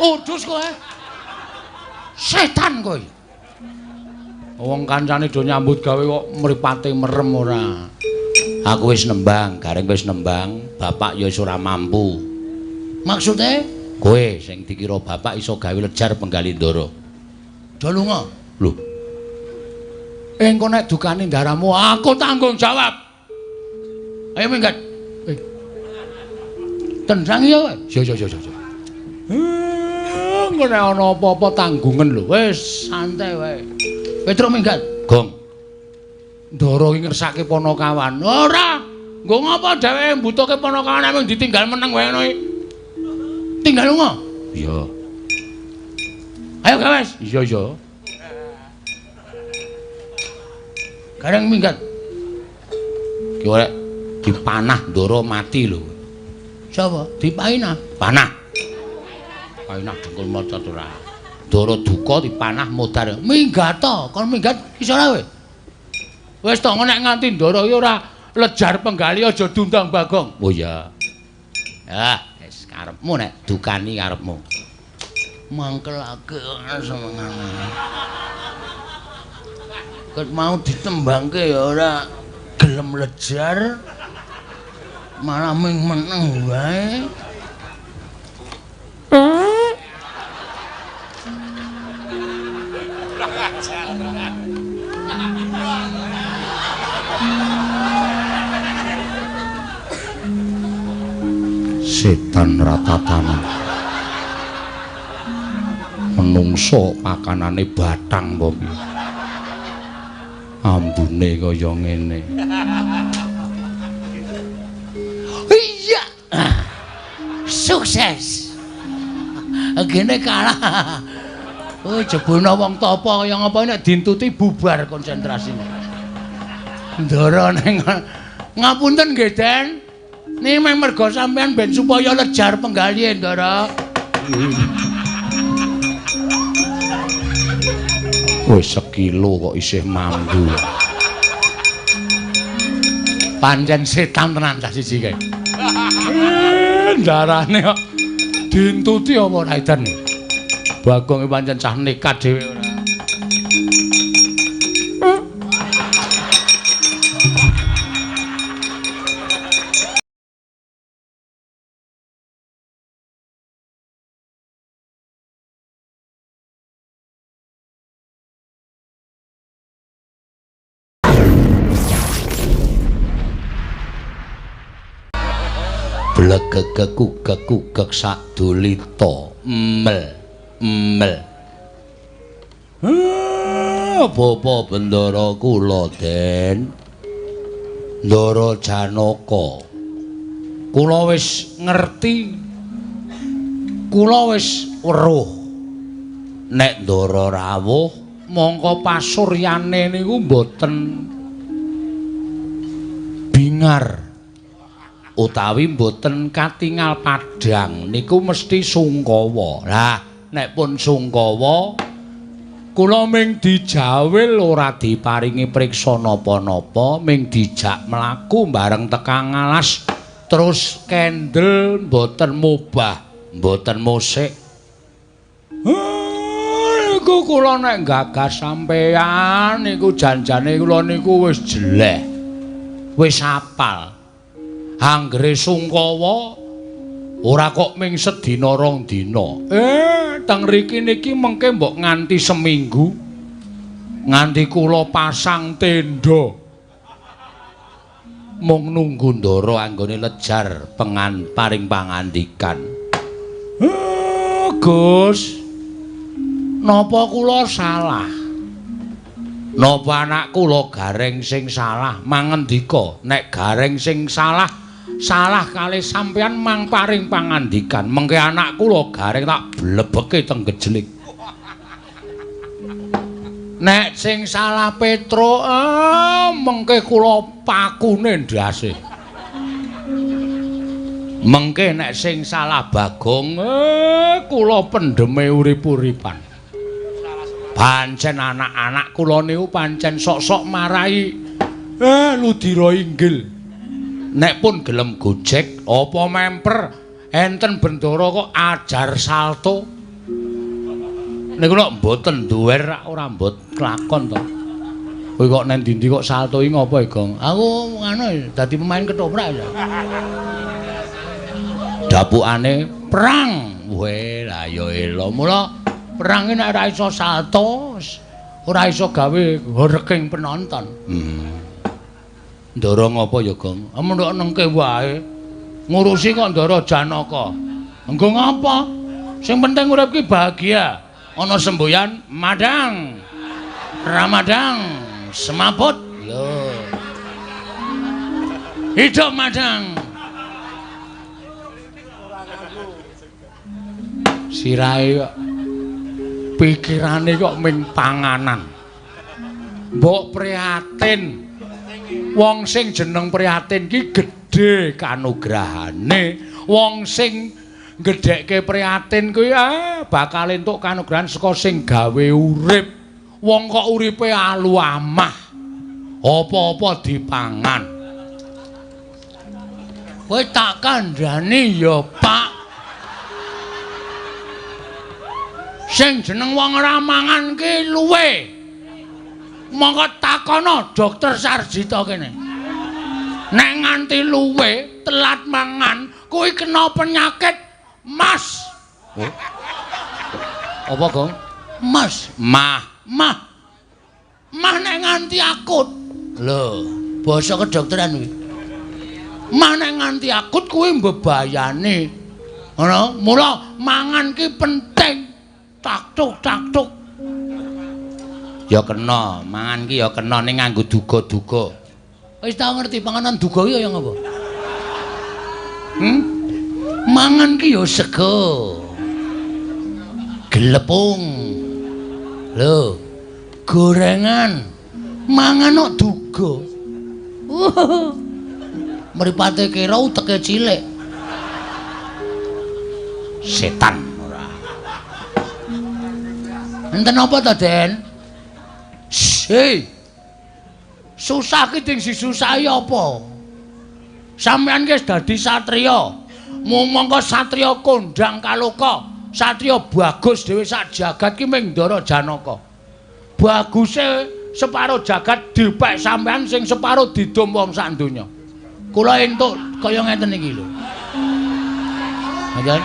Udus kowe. Setan kowe. Wong kancane do nyambut gawe kok mripate merem ora. Aku wis nembang, Gareng wis nembang, bapak ya wis ora mampu. Maksude kowe sing dikira bapak iso gawe lejar penggali Ndara. Do lunga. Lho. Engko nek dukane ndaramu aku tanggung jawab. Ayo minggat. Tendang ya kowe. Yo yo yo yo. Engko nek ana apa-apa tanggungan lho. Wis santai wae. Petruk minggat. Gong. Ndara iki ngersake Panakawan. Ora. Nggo ngapa dheweke mbutuhke Panakawan mung ditinggal meneng wae ngono iki. Tinggal lunga. Iya. Ayo gawes. Iya iya. Gareng minggat. Ki ora dipanah Ndara mati lho. Sapa? Dipainah. Panah. Painah dengkul maca ora. Ndara duka dipanah modar. Minggat to, kon minggat iso ora kowe? Wis to nek nganti Ndara iki ora lejar penggali aja diundang Bagong. Oh iya. Ah, wis karepmu nek dukani karepmu. Mangkelake senengane. Ket mau ditembangke ya ora gelem lejar. Malah ming meneng wae. Setan ratatana. Menungso pakanane bathang apa piye? Ambune kaya ngene. Iya. Sukses. Gene kalah. Oh, jebulna wong tapa kaya ngapa nek dintuti bubar konsentrasine. Ndara ning ngapunten nggih, Den. Niki mung merga sampean ben supaya lejar penggalihe, Ndara. Wis sekilo kok isih mambu. Pancen setan tenan cah siji kae. Ndarane kok dintuti apa ora edan. Bagong iki pancen cah nekat dhewe ora. Blegegekugek-kugek sadulita mel mel. Bapa Bendara kula Den Ndara Janaka, kula wis ngerti, kula wis weruh nek Ndara rawuh mongko pasuryane niku mboten bingar utawi mboten katingal padhang niku mesti sungkawa. Lah nek pun sungkawa kula ming dijawil ora diparingi priksa napa-napa, ming dijak mlaku bareng tekang alas terus kendel mboten mubah, mboten musik. Niku kula nek gagas sampeyan niku janjane kula niku wis jeleh, wis apal. Anggere sungkawa ora kok ming sedina rong dina. Teng riki niki mengke mbok nganti seminggu, nganti kula pasang tenda. Mung nunggu Ndara anggone lejar pengan paring pangandikan. Gus, napa kula salah? Napa anak kula Gareng sing salah? Mangendika nek Gareng sing salah, salah kalih sampeyan mang paring pangandikan. Mengke anak kula Gareng tak blebeke teng gejelik. Nek sing salah Petruk, mengke kula pakune ndase. Mengke nek sing salah Bagong, kula pendheme urip-uripan. Pancen anak-anak kula niku pancen sok-sok marai ludira inggil. Nek pun gelem gojek apa memper enten bendara kok ajar salto. Niku nek mboten duwer ora mbot kelakon to. Kowe kok nang ndi-ndi kok salto iki ngopo, Gong? Aku ngono dadi pemain ketoprak ya. Dapukane perang. Weh, lah ya elo. Mula perang iki nek ora iso salto, ora iso gawe horking penonton. Ndara ngopo ya, Gong? Mendhok nengke wae. Ngurusi kok Ndara Janaka. Engko ngapa? Sing penting urip ki bahagia. Ana semboyan madang. Ramadang semaput. Lho. Hidup madang. Sirahe kok pikirane kok ming panganan. Mbok prihatin. Wong sing jeneng prihatin ki gedhe kanugrahane. Wong sing gedhekke prihatin kuwi bakal entuk kanugrahan saka sing gawe urip. Wong kok uripe alu amah. Apa-apa dipangan. Kowe tak kandhani ya, Pak. Sing jeneng wong ora mangan ki luwe. Monggo takono dokter Sarjito kene. Nek nganti luwe, telat mangan, kuwi kena penyakit mas. Oh. Apa, Gong? Mas, mah, mah. Mah nek nganti akut. Lho, basa kedokteran kuwi. Mah nek nganti akut kuwi mbebayani. Ngono, mula mangan ki penting. Taktuk taktuk. Ya kena, mangan ki ya kena ning nganggo duga-duga. Wis tau ngerti panganan duga ki kaya ngapa? Mangan ki ya sego. Glepung. Lho, gorengan. Mangan kok duga. Mripate kira uteke cilik. Setan ora. Enten apa to, Den? Hei. Susah ki sing disusahi apa? Sampeyan ki wis dadi satriya. Mongko satriya kondang kaloka, satriya bagus dhewe sak jagat ki ming Ndara Janaka. Baguse separo jagat dipek sampeyan sing separo didum wong sak donya. Kula entuk kaya ngeten iki lho. Ngoten.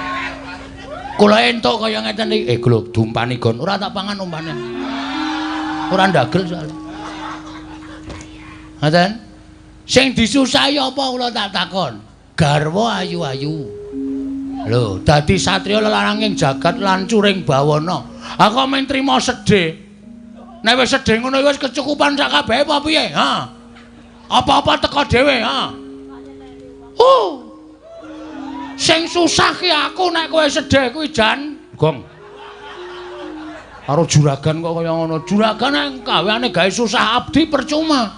Kula entuk kaya ngeten iki. Lho dumpani gon ora tak pangan umpane. Ora ndagel soalé. Ngoten. Sing disusahi apa kula tak takon? Garwa ayu-ayu. Lho, dadi satriya lelaranging jagat lan curing bawana. Aku mung trima sedih. Nek wis sedih ngono wis kecukupan sak kabehe apa piye? Ha. Apa-apa teko dhewe, ha. Oh. Sing susah ki aku nek kowe sedih kuwi jan gong. Karo juragan kok kaya ngono. Juragan nek gaweane gawe susah abdi percuma.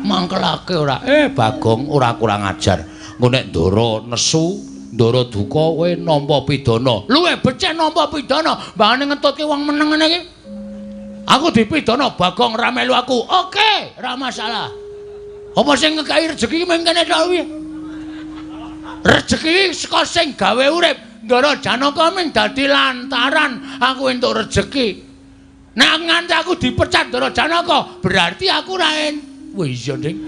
Mangkelake ora. Bagong ora kurang ajar. Engko nek ndara nesu, ndara duka kowe nampa pidana. Luwe becik nampa pidana, mbangane ngetutke wong meneng ngene iki. Aku dipidana Bagong ra melu aku. Oke, ra masalah. Apa sing ngekeki rejeki iki mung kene tok kuwi? Rejeki saka sing gawe urip. Ndara Janaka ming dadi lantaran aku entuk rejeki. Nek nganti aku dipecat Ndara Janaka, berarti aku ra en. Wah iya, Ding.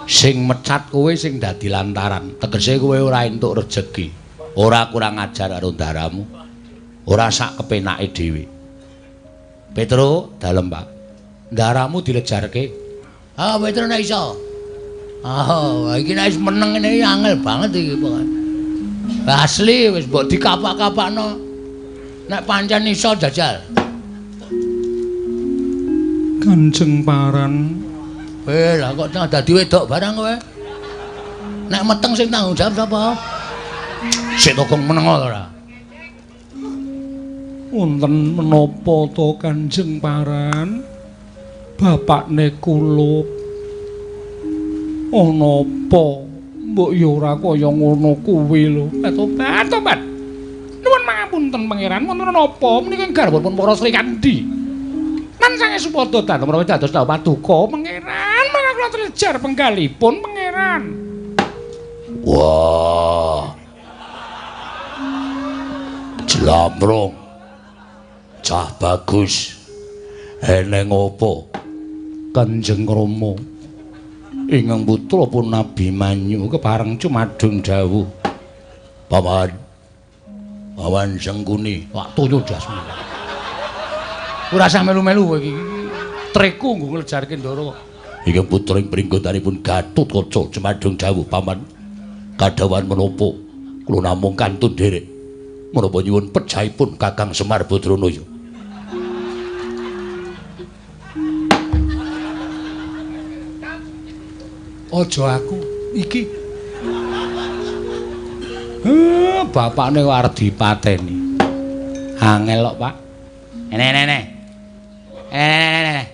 Sing mecat kowe sing dadi lantaran, tegese kowe ora entuk rejeki. Ora kurang ajar karo ndaramu. Ora sak kepenake dhewe. Petro, dalem, Pak. Ndaramu dilejarke. Ah, Petro nek iso. Ah, iki nek wis meneng ngene iki angel banget iki pokoke. Asli wis mbok dikapak-kapakno. Nek pancen iso jajal. Kanjeng Paran. Lah kok dadi wedok barang kowe. Nek meteng sing tanggung jawab sapa? Sik to kong meneng ora. Wonten menapa to Kanjeng Paran? Bapakne kulup. Ana apa? Mbok ya ora kaya ngono kuwi lho. Tobat, tobat. Nuwun pangapunten pangeran, wonten napa menika garwanipun para Srikandhi. Lan sange supada dalem menawi dados dawuh paduka pangeran, mangga kula trejar penggalipun pangeran. Wah. Jlambrong. Cah bagus. Eneng apa? Kanjeng Rama ingkang putra pun Abimanyu kepareng cumadung dawuh. Paman. Paman Sengkuni. Wak toyo dasmu. Ora usah melu-melu kowe iki. Treku nggo nglejarke Ndara. Ingkang putra ing pringgotanipun Gatotkaca cumadung dawuh paman. Kadhawan menapa kula namung kantun nderek. Menapa nyuwun pejahipun Kakang Semar Badranaya. Aja aku iki. Bapakne kok arep dipateni. Angel kok, Pak. Ene ene ene. Ene.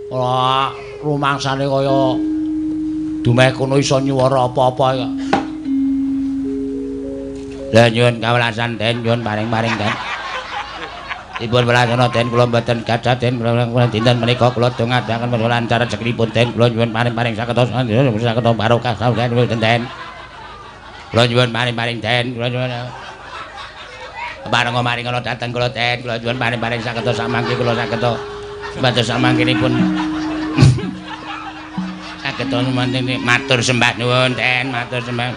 Ora rumangsane kaya dumeh kono iso nyuwara apa-apa kok. Lah nyuwun kawelasan den, nyuwun paring-paring den. Dipun welasana den kula mboten gadah den kula dinten menika kula dongadaken lancar rezekinipun den kula nyuwun paring-paring saged saged barokah den den. Kula nyuwun paring-paring den kula nyuwun bareng maring ana dhateng kula den kula nyuwun paring-paring saged samangke kula saged mboten samangkenipun saged matur sembah nuwun den matur sembah.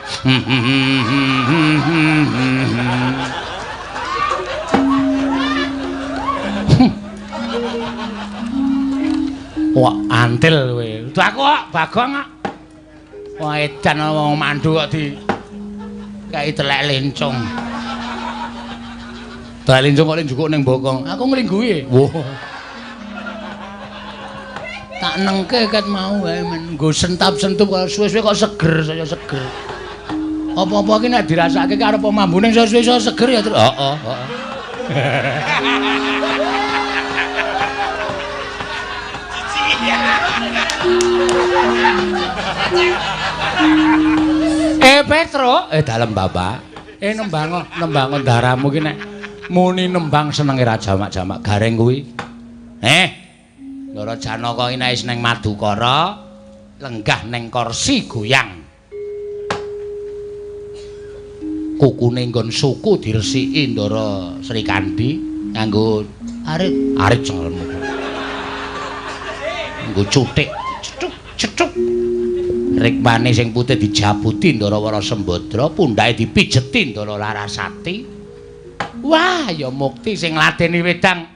Wah, antil kowe. Aku kok Bagong kok. Wah, edan wong mandu kok di kae telek lencung. Telek lencung kok njukuk ning bokong. Aku nglingguhi. Wah. Tak nengke ket mau wae men nggo sentap-sentup kok suwe-suwe kok seger saya seger. Apa-apa iki nek dirasake ki arep mambune suwe-suwe iso seger ya terus. Heeh, heeh. Petro, dalem Bapak. Nembang nembang daramu ki nek muni nembang senenge ra jamak-jamak gareng kuwi. Ndara Janaka iki nek wis ning Madukara, lenggah ning kursi goyang. Kukune nggon suku diresiki Ndara Srikandhi nganggo arit, arit cengelmu. Nggo cuthik, cethuk, cethuk. Rikmane sing putih dijabuti Ndara Wara Sembadra, pundhake dipijeti Ndara Larasati. Wah, ya mukti sing ngladeni wedang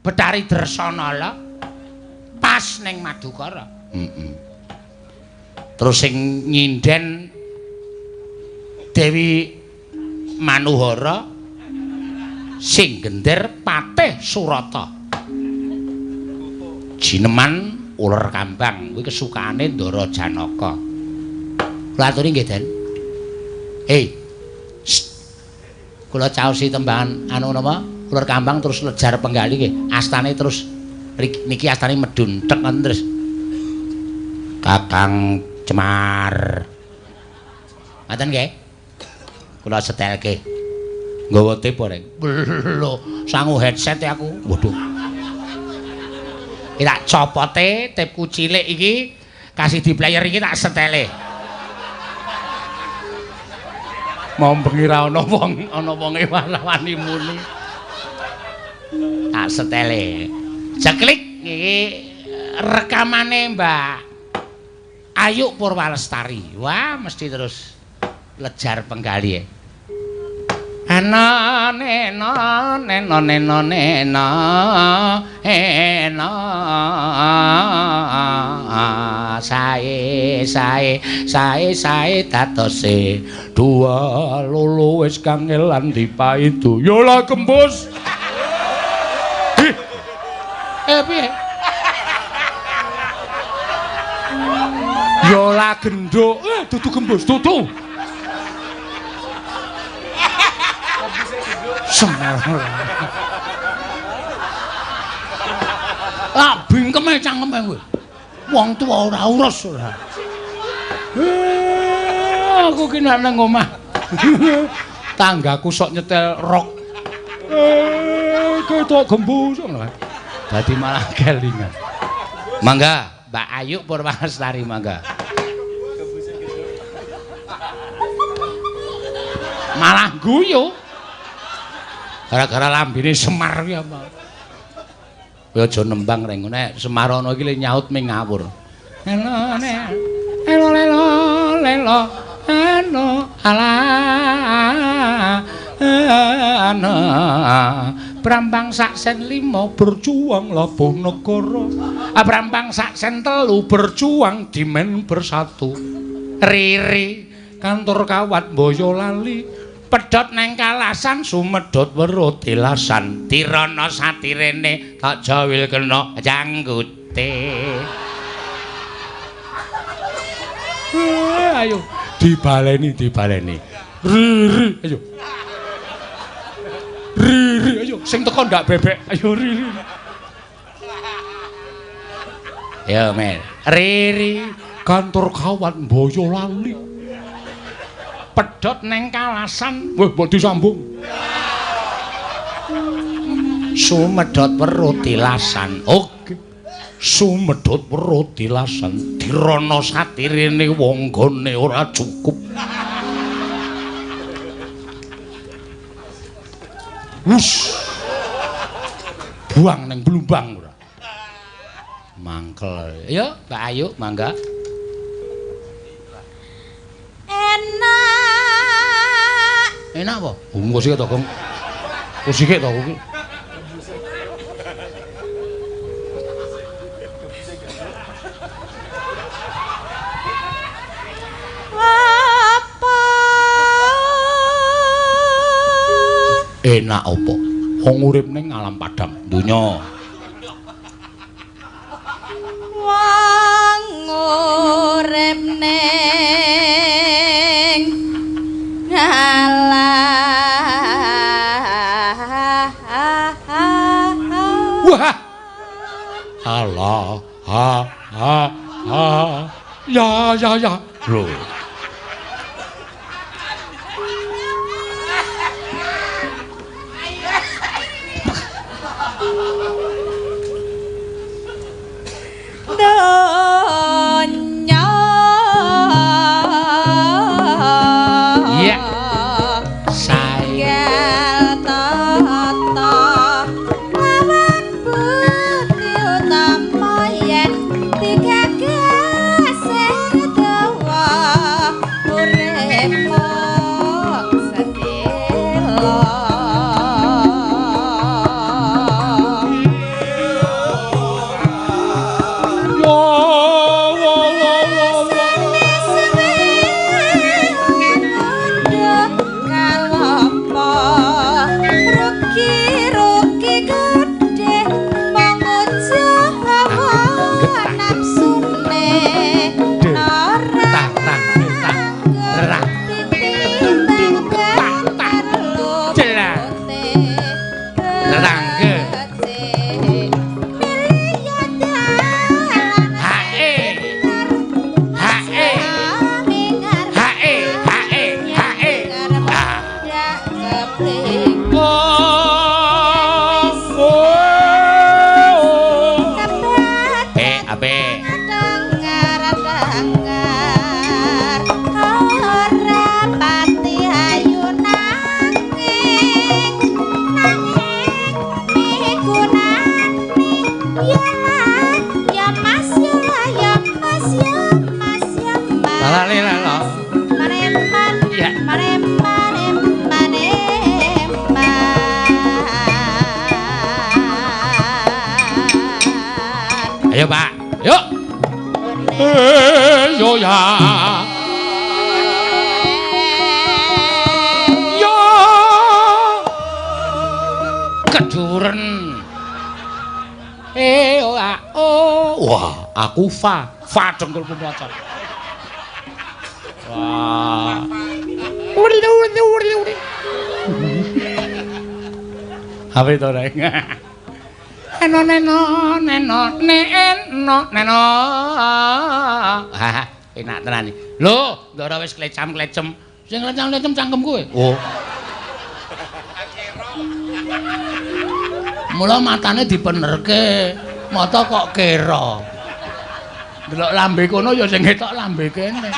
Betari Dresanala pas ning Madukara. Heeh. Terus sing nyinden Dewi Manuhara, sing gender Patih Surata. Jineman uler kambang kuwi kesukaane Ndara Janaka. Kula aturi nggih, Den. Kula caosi tembangan anu napa? Uler kambang terus lejar penggali nggih. Astane terus niki astane medun tek ngoten terus. Kakang Cemar. Ngoten nggih. Kula setelke. Nggawa tip ora? Lho, sangu headset aku. Waduh. Iki tak copote tipku cilik iki kasih di player iki tak setele. Mau bengi ra ana wong, ana wonge wani muni. Tak setele. Ceklik iki rekamane Mbak Ayu Purwalestari. Wah, mesti terus lejar penggali. Ana nena nena nena nena ena sae sae sae sae dadose dua lolo wis kangelan dipaidu ya lah gembus. Piye ya lah genduk dudu gembus dudu. Semel. Ah bingkeme cangkeme kowe. Wong tuwa ora urus ora. Aku ki nek nang omah tanggaku sok nyetel rock. Ketok gembus ngono. Dadi malah kelingan. Mangga, Mbak Ayu Purwalestari mangga. Malah guyu. Gara-gara lambene Semar kuwi apa. Kowe aja nembang reng nek Semar ana iki le nyaut ming ngawur. Elo elo lelo lelo eno ala ana Brambang sak sen 5 berjuang labuh negara. Brambang sak sen 3 berjuang dimen bersatu. Riri kantor kawat Boyolali pedhot neng kalasan sumedhot weruh tilasan tirana satirene tak jawil kena janggute. Ayo dibaleni dibaleni. Riri ayo. Riri ayo sing teko ndak bebek ayo Riri. Ya Mel. Riri kantor kawat Boyolali pedhot neng kalasan. Wah mbok disambung. Sumedhot weruh tilasan. Oke. Sumedhot weruh tilasan dirana satirene wong gone ora cukup. Wus. Buang neng blumbang ora. Mangkel. Ayo, Mbak Ayu, mangga. Enak. Enak apa? Engko sik to, Gong. Engko sik to kuwi. Apa? Enak apa? Wong urip ning alam padang donya. Wong urip ning alam. Wah. Allah, ha ha ha. Ya ya ya. Lho. Donya. Iya. Saya tata lawan bukti utama yen digagas sing dawa urip mung sedhela. Ayo Pak, yuk. Yo ya. Yo. Keduren. O a o. Wah, aku fa, fa dengkul pembaca. Wah. Apa itu, Reng? Eno neno neno neno neno. Hah, enak tenan iki. Lho, ndara wis klecam-klecem. Sing klecam-klecem cangkem kowe. Oh. Mula matane dipenerke, mata kok kera. Delok lambe kono ya sing ketok lambe kene.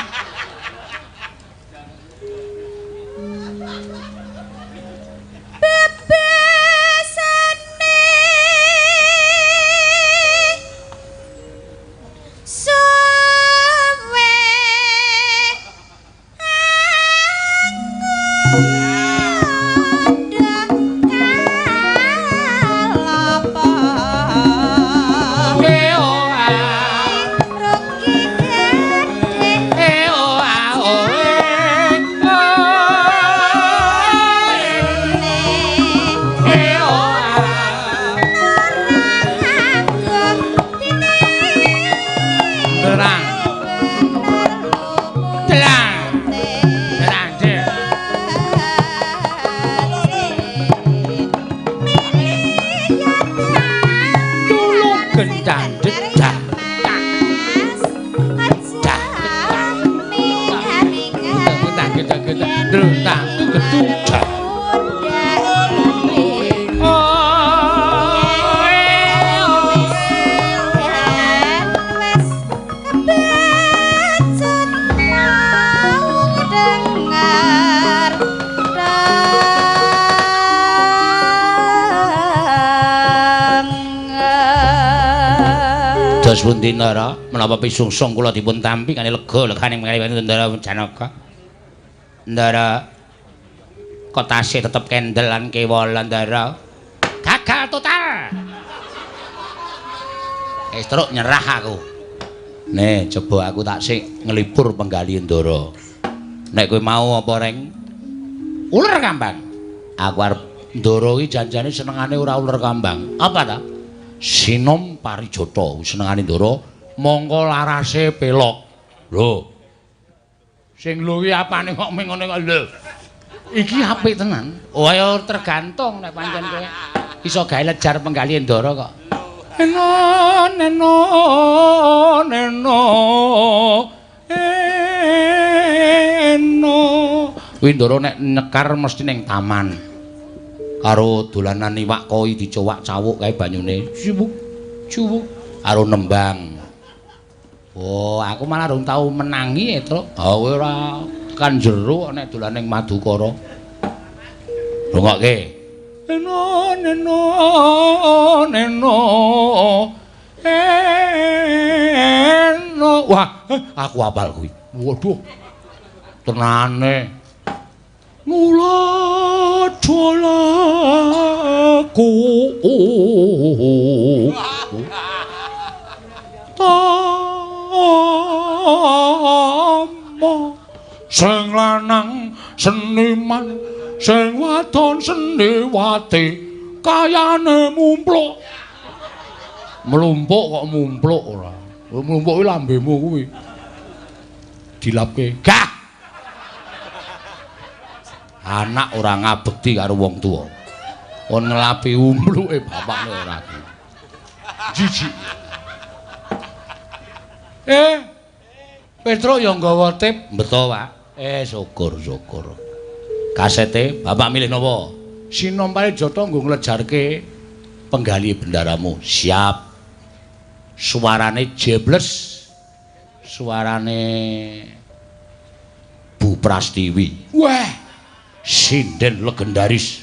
Gendrung tang getu. Dos pundi Ndara, menapa pisungsung kula dipun tampi kane lega leganing mengenai Ndara Janaka. Ndara kok tasih tetep kendel lan kewala Ndara. Gagal total. Wis truk nyerah aku. Nih, coba aku tak sik ngelipur penggali Ndara. Nek kowe mau apa reng? Uler kambang. Aku arep Ndara iki janjane senengane ora uler kambang. Apa ta? Sinom Parijata senengane Ndara mongko larase pelok. Lho. Sing lho iki apane kok ming ngene kok lho. Iki apik tenan. Oh ayo tergantung nek pancen kowe iso gawe lejar penggali Ndara kok. Eno neno neno eno. Kuwi Ndara nek nyekar mesti ning taman. Karo dolanan iwak koi dicowak cawuk kae banyune cuwuk cuwuk karo nembang. Oh, aku malah rung tau menangi e, Truk. Ha kowe ora tekan jero nek dolan ning Madukara. Rungokke. Eno neno neno eno. Wah, aku hafal kuwi. Waduh. Tenane. Mula dolaku tama sing lanang seniman sing wadon seniwati kayane mumpluk. Mlumpuk kok mumpluk ora. Mlumpuk kuwi lambemu kuwi. Dilapke. Gah. Anak ora ngabekti karo wong tuwa. Kon ngelapi umbluke bapakne ora. Jijik. Petro ya nggawa tip, beto, Pak. Syukur, syukur. Kasete bapak milih napa? Sinom Parijata nggo nglejarke penggali bendaramu. Siap. Suarane jebles. Suarane Bu Prastiwi. Wah. Sinden legendaris.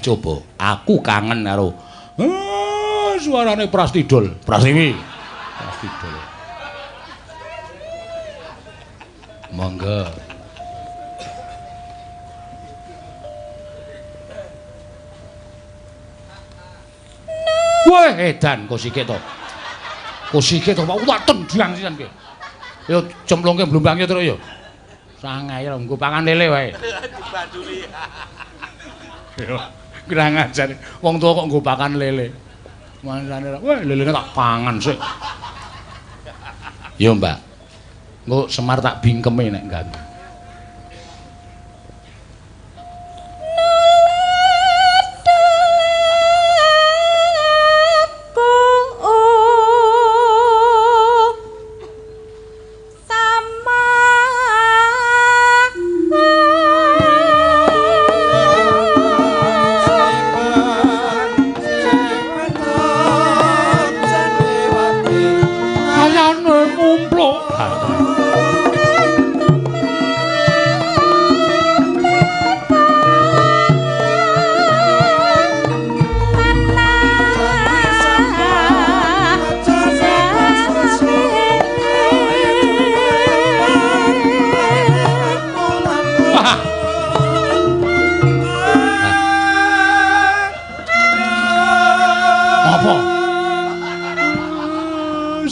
Coba aku kangen karo suarane Prastidol, Prastiwi. Prastidol. Monggo. Wah, edan kosike to. Kosike to, Pak. Tak tendang sisan ki. Yo cemplungke blumbangke terus yo. Sangae lho nggo pangan lele wae. Dibanduli. Yo, kurang ajar. Wong tuwa kok nggo pakan lele. Mangsane wah lelene tak pangan sik. Yo, Mbak. Engko Semar tak bingkeme nek ganggu.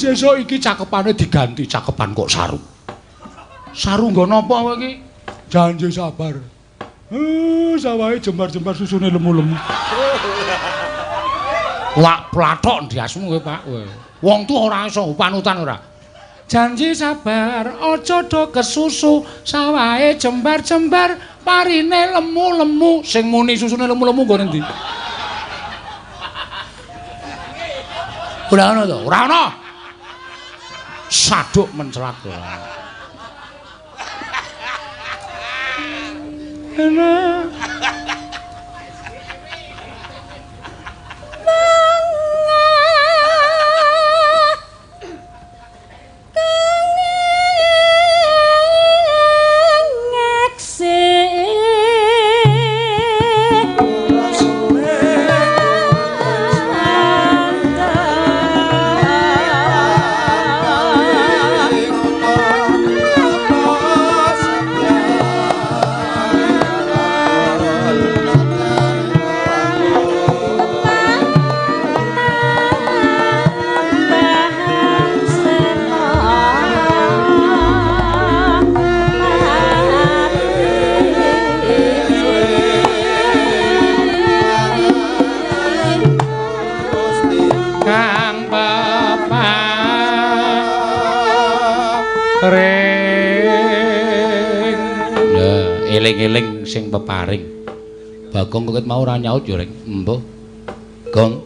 Sesuk iki cakepane diganti cakepan kok saru. Saru nggo napa kowe iki? Janji sabar. Sawahe jembar-jembar susune lemu-lemu. Lak plathok ndiasmu kowe, Pak. Wong tuwa ora iso panutan ora. Janji sabar, aja do kesusu, sawahe jembar-jembar, parine lemu-lemu. Sing muni susune lemu-lemu nggo endi? Ora ono to? Ora ono. Saduk mencelak ora. Ana. Eling-eling sing peparing. Bagong kok mau ora nyaut ya, Reng. Embuh. Gong.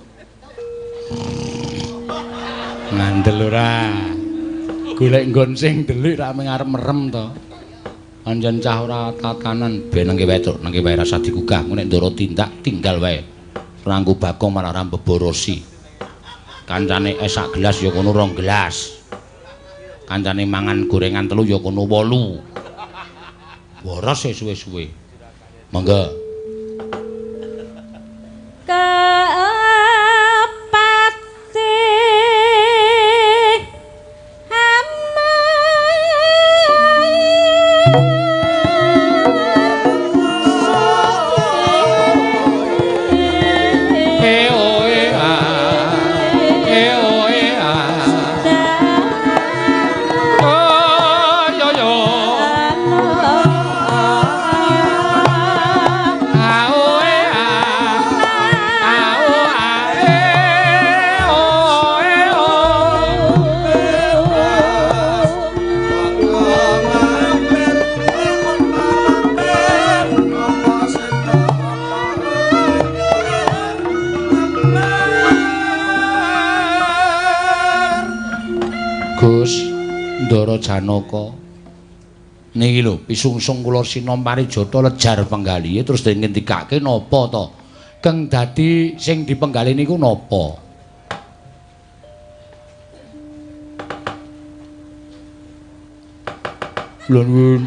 Ngandel ora. Golek nggon sing delik ra mung arep merem to. Anjen cah ora tatanan ben nangke wae, Truk, nangke wae rasa digugah. Nek ndoro tindak tinggal wae. Rangku Bagong malah ora mbeborosi. Kancane es sak gelas ya kono 2 gelas. Kancane mangan gorengan 3 ya kono 8. Boros suwe-suwe. Monggo. Kepati Gus Ndara Janaka niki lho pisungsung kula sinom parijata lejar penggalihe terus den ngendikake napa to keng dadi sing dipenggalih niku napa? Lha nuwun.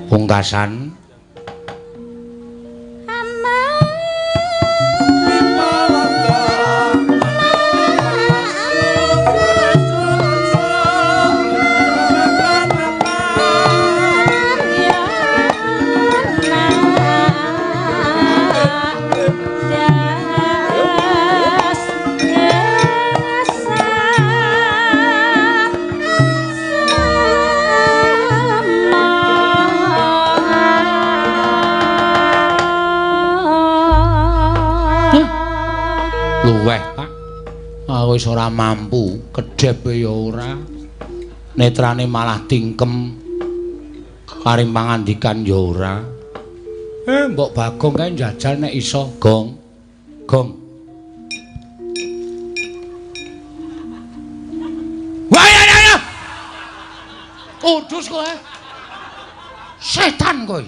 Pungkasan luweh Pak, aku wis ora mampu, kedhep ya ora, netrane malah tingkem, paring pangandikan ya ora. Mbok Bagong kae njajal nek iso, Gong. Gong. Wah ya ya ya. Udus kowe. Setan kowe.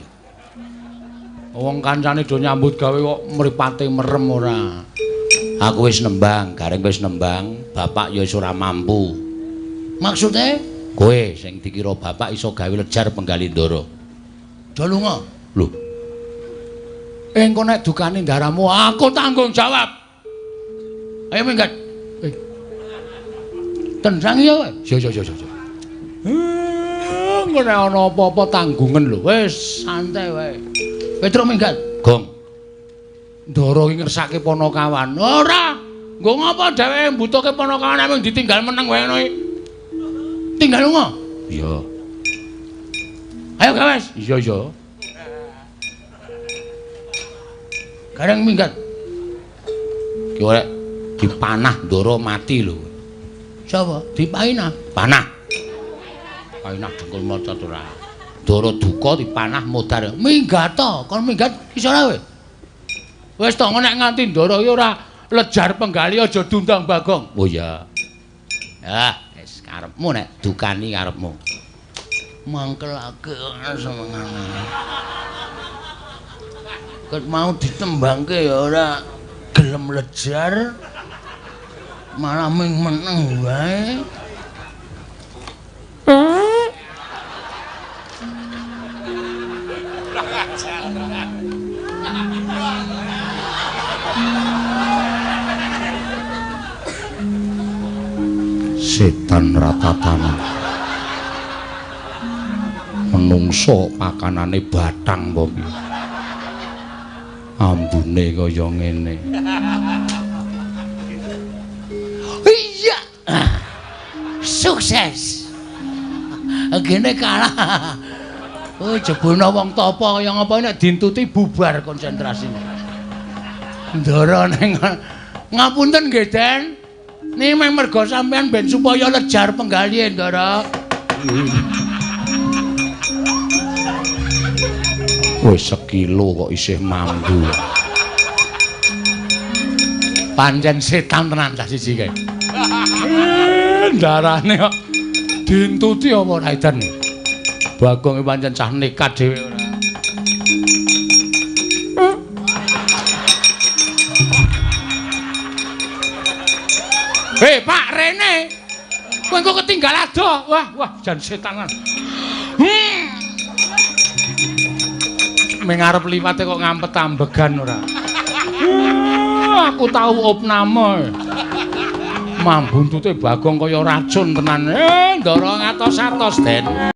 Wong kancane do nyambut gawe kok mripate merem ora. Aku wis nembang, Gareng wis nembang, bapak ya wis ora mampu. Maksude kowe sing dikira bapak iso gawe lejar penggali Ndara. Do lunga. Lho. Engko nek dukane ndaramu aku tanggung jawab. Ayo minggat. Tendang ya kowe. Yo yo yo yo. Engko nek ana apa-apa tanggungan lho. Wis santai wae. Petruk minggat. Gong. Ndara iki ngersake Panakawan. Ora. Nggo ngapa dheweke mbutuhke Panakawan amung ditinggal meneng wae ngono iki. Tinggal lunga. Iya. Ayo gawes. Iya iya. Gareng minggat. Ki ora dipanah Ndara mati lho. Sapa? Dipainah. Panah. Painah dengkul maca ora. Ndara duka dipanah modar. Minggat to, kon minggat iso ora kowe? Wis to nek nganti Ndara iki ora lejar penggali aja diundang Bagong. Oh iya. Ah, wis karepmu nek dukani karepmu. Mangkelake senengane. Ket mau ditembangke ya ora gelem lejar. Malah ming meneng wae. Setan ratatana. Menungso pakanane bathang apa piye? Ambune kaya ngene. Iya. Sukses. Gene kalah. Oh, jebulna wong tapa kaya ngapa nek dintuti bubar konsentrasine. Ndara ning ngapunten nggih, Den. Niki mung merga sampean ben supaya lejar penggalihe, Ndara. Wis sekilo kok isih mambu. Pancen setan tenan cah siji kae. Ndarane kok dintuti apa ora edan. Bagong iki pancen cah nekat dhewe ora. Hei Pak rene. Kowe engko ketinggal adoh. Wah, wah jan setanan. Ming arep liwate kok ngampet ambegan ora. Aku tau opname. Mambuntute Bagong kaya racun tenan. Ndara ngatos-atos, Den.